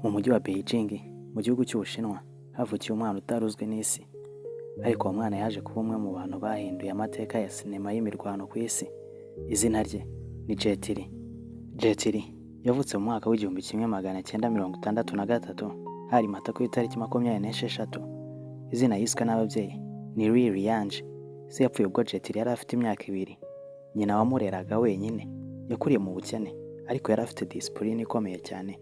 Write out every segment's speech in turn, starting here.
Mu mujyi wa Beijing mu gihugu cy'Ubushinwa havukiye umwana utari uzwi n'isi, ariko uwo mwana yaje kuba umwe mu bantu bahinduye amateka ya sinema y'imirwano ku isi. Izina rye ni Jet Li. Jet Li yavutse mu mwaka w'1963, hari Mata ku itariki 26. Izina yiswe n'ababyeyi ni Li Liang. Se yapfuye ubwo Jet Li yari afite imyaka 2. Nyina wamureraga wenyine. Yakuriye mu bukene, ariko yari afite disipurine ikomeye cyane.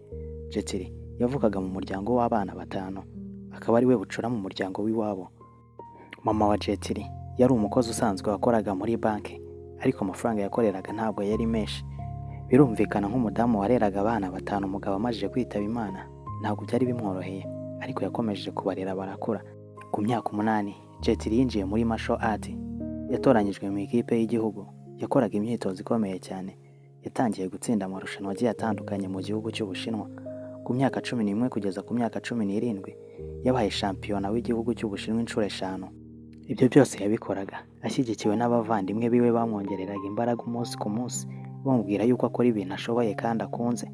Jet Li yavukaga mu muryango w'abana batanu, akaba ari we bucura mu muryango w'iwabo. Mama wa Jet Li yari umukozi usanzwe wakoraga muri banki, ariko amafaranga yakoreraga ntabwo yari menshi. Birumvikana, nk'umudamu wareraga abana batanu umugabo amajije kwitaba Imana, ntabwo byari bimworoheye, ariko yakomeje kubarera barakura. Ku myaka 8, Jet Li yinjiye muri martial art. Yatoranyijwe mu ikipe y'igihugu, yakoraga imyitozo ikomeye cyane. Yatangiye gutsinda amarushanwa agiye atandukanye mu gihugu cy'Ubushinwa. Ku myaka 11 kugeza ku myaka 17, yabaye shampiyona w'igihugu cy'Ubushinwa inshuro eshanu. Ibyo byose yabikoraga ashyigikiwe n'abavandimwe biwe bamwongereraga imbaraga umunsi ku munsi, bamubwira yuko akora ibintu ashoboye kandi akunze.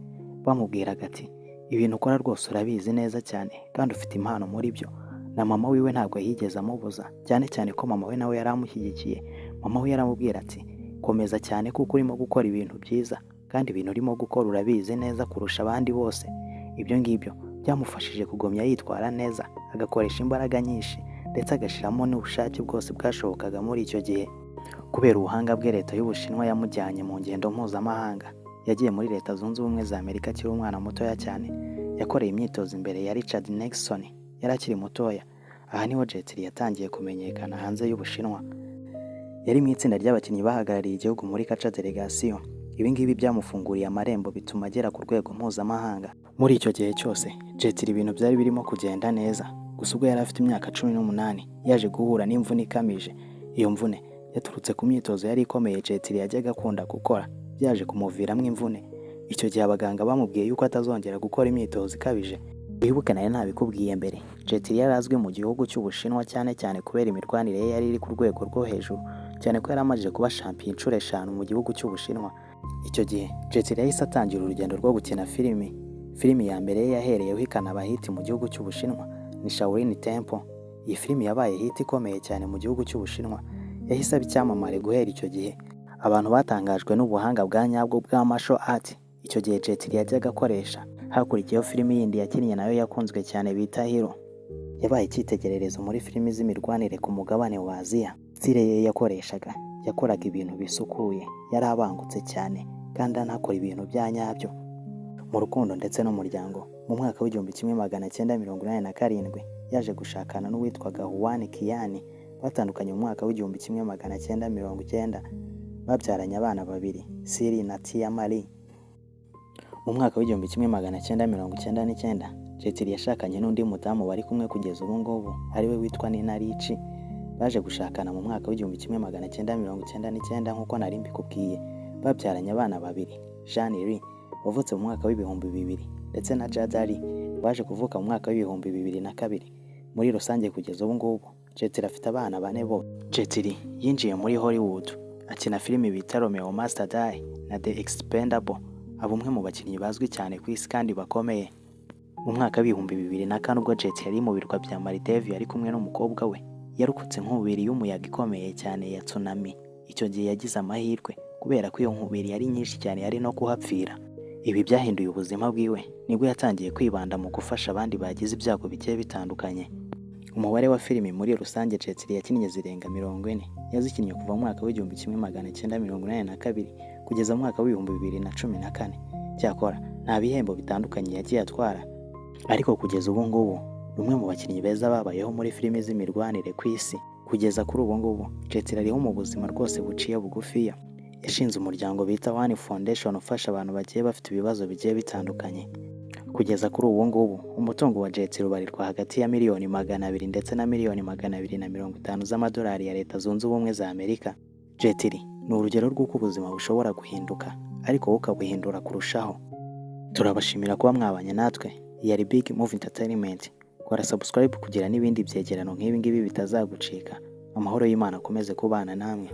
Bamubwiraga ati: "Ibintu ukora rwose urabizi neza cyane kandi ufite impano muri byo." Na mama wiwe ntabwo yigeze amubuza, cyane cyane ko mama we nawe yari amushyigikiye. Mama we yaramubwira ati: "Komeza cyane kuko urimo gukora ibintu byiza, kandi ibintu urimo gukora urabizi neza kurusha abandi bose." Ibyo ngibyo byamufashije kugumya yitwara neza, agakoresha imbaraga nyinshi ndetse agashyiramo n'ubushake bwose bwashobokaga muri icyo gihe. Kubera ubuhanga bwe, leta y'Ubushinwa yamujyanye mu ngendo mpuzamahanga. Yagiye muri Leta Zunze Ubumwe za Amerika akiri umwana mutoya cyane. Yakoreye imyitozo imbere ya Richard Nixon, yari akiri mutoya. Aha niho Jet Li yatangiye kumenyekana hanze y'Ubushinwa. Yari mu itsinda ry'abakinnyi bahagarariye igihugu muri Kaca Delegation. Ibi ngibi byamufunguriye amarembo, bituma agera ku rwego mpuzamahanga. Muri icyo gihe cyose, Jet Li ibintu byari birimo kugenda neza. Gusa ubwo yari afite imyaka 18, yaje guhura n'imvune ikamije. Iyo mvune yaturutse ku myitozo yari ikomeye Jet Li yajyaga akunda gukora, byaje kumuviramo imvune. Icyo gihe abaganga bamubwiye yuko atazongera gukora imyitozo ikabije. Wibuke nari nabikubwiye mbere, Jet Li yari azwi mu gihugu cy'Ubushinwa cyane cyane kubera imirwanire ye yari iri ku rwego rwo hejuru, cyane ko yari amaze kuba shampiyona inshuro eshanu mu gihugu cy'Ubushinwa. Icyo gihe Jet Li yahise atangira urugendo rwo gukina filimi. Filimi ya mbere ye yahereyeho ikanaba hit mu gihugu cy'Ubushinwa ni Shaolin Temple. Iyi filimi yabaye hit ikomeye cyane mu gihugu cy'Ubushinwa. Yahise aba icyamamare guhera icyo gihe. Abantu batangajwe n'ubuhanga bwa nyabwo bwa martial art icyo gihe Jet Li yajyaga akoresha. Hakurikiyeho filimi yindi yakinnye nayo yakunzwe cyane bita Hero. Yabaye icyitegererezo muri filimi z'imirwanire ku mugabane wa Aziya. Style ye yakoreshaga, yakoraga ibintu bisukuye, yari abangutse cyane kandi anakora ibintu bya nyabyo. Mu rukundo ndetse n'umuryango, mu mwaka w'1987 yaje gushakana n'uwitwaga Huan Qian. Batandukanye mu mwaka w'1990. Babyaranye abana babiri, Siri na Tia Marie. Mu mwaka w'1999, Jet Li yashakanye n'undi mudamu bari kumwe kugeza ubu ngubu, ariwe witwa Nina Ricci. Baje gushakana mu mwaka w'1999 nk'uko nari mbikubwiye. Babyaranye abana babiri, Jean Lee wavutse mu mwaka w'2000 ndetse na Jada Lee waje kuvuka mu mwaka w'2002. Muri rusange, kugeza ubu ngubu Jet Li afite abana bane bose. Jet Li yinjiye muri Hollywood akina filimi bita Romeo Must Die na The Expendable, aba umwe mu bakinnyi bazwi cyane ku isi kandi bakomeye. Mu mwaka w'2004, ubwo Jet yari mu birwa bya Maldives ari kumwe n'umukobwa we, yarokotse inkubiri y'umuyaga ikomeye cyane ya tsunami. Icyo gihe yagize amahirwe kubera ko iyo nkubiri yari nyinshi cyane, yari no kuhapfira. Ibi byahinduye ubuzima bwiwe, nibwo yatangiye kwibanda mu gufasha abandi bagize ibyago bigiye bitandukanye. Umubare wa filimi muri rusange Jet Li yakinnye zirenga 40. Yazikinnye kuva mu mwaka w'1982 kugeza mu mwaka w'2014. Cyakora nta bihembo bitandukanye yagiye atwara, ariko kugeza ubu ngubu ni umwe mu bakinnyi beza babayeho muri filimi z'imirwanire ku isi. Kugeza kuri ubu ngubu, Jet Li ariho mu buzima rwose buciye bugufiya. Yashinze umuryango bita One Foundation ufasha abantu bagiye bafite ibibazo bigiye bitandukanye. Kugeza kuri ubu ngubu, umutungo wa Jet Li ubarirwa hagati ya miliyoni 200 ndetse na miliyoni 250 z'amadolari ya Leta Zunze Ubumwe za Amerika. Jet Li ni urugero rw'uko ubuzima bushobora guhinduka, ariko wowe ukabuhindura kurushaho. Turabashimira kuba mwabanye natwe. Iyi yari Big Move Entertainment. Kora subscribe kugira n'ibindi byegerano nk'ibi ngibi bitazagucika. Amahoro y'Imana akomeze kubana namwe.